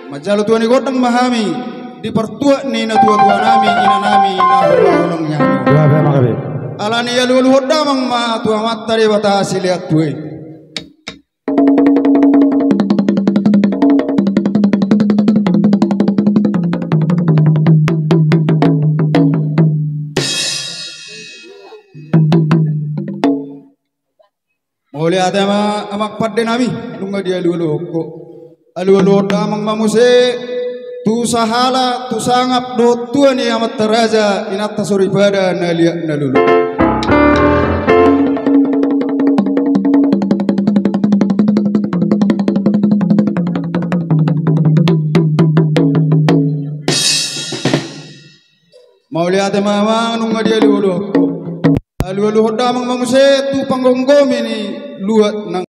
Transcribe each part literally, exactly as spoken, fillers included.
Manjalo tua ni gondang ma hami di partuat ni natuatua nami, ina nami na hurang ni hami. Gabe ma gabe. Alani i alualuhon damang ma tu Amanta Debata silean tua i. Mauliate ma amang pande nami, nunga dialualuhon ho. Alualuhon damang ma muse tu sahala, tu sangap dohot tua ni amanta raja, inanta soripada na liat na lolo. Mauliate ma amang, nunga dialualuhon ho. Alualuhon damang ma muse tu panggomgomi ni luat nang.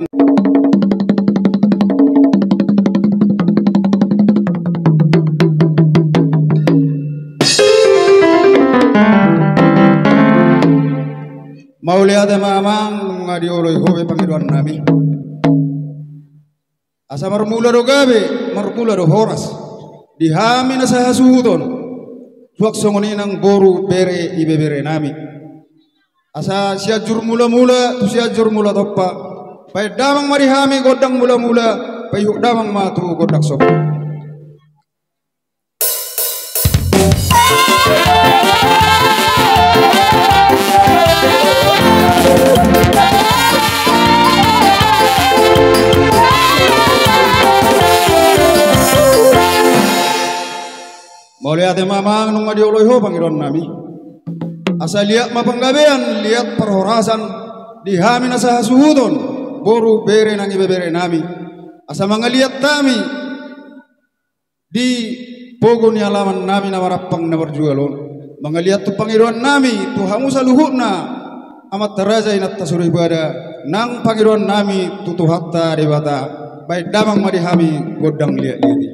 Mauliate ma amang, nunga dioloi ho be pangidoan nami. Asa marmula do gabe, marmula do horas di hami na sahasuhuton, suang songon i nang boru, bere, ibebere nami. Asa Sianjur Mulamula tu Sianjur Mulatompa, baen damang ma di hami gondang mulamula, paihut damang ma tu gondang somba. Mauliate ma amang, nunga dioloi ho pangidoan nami. Asa liat ma panggabean, liat parhorasan di hami na sahasuhuton, boru, bere nang ibebere nami. Asa mangaliat hami di pogu ni alaman nami na marampang na marjual on. Mangaliat tu pangidoan nami tu hamu saluhutna amanta raja, inanta soripada, nang pangidoan nami tu Tuhanta Debata, baen damang ma di hami gondang liatliat i.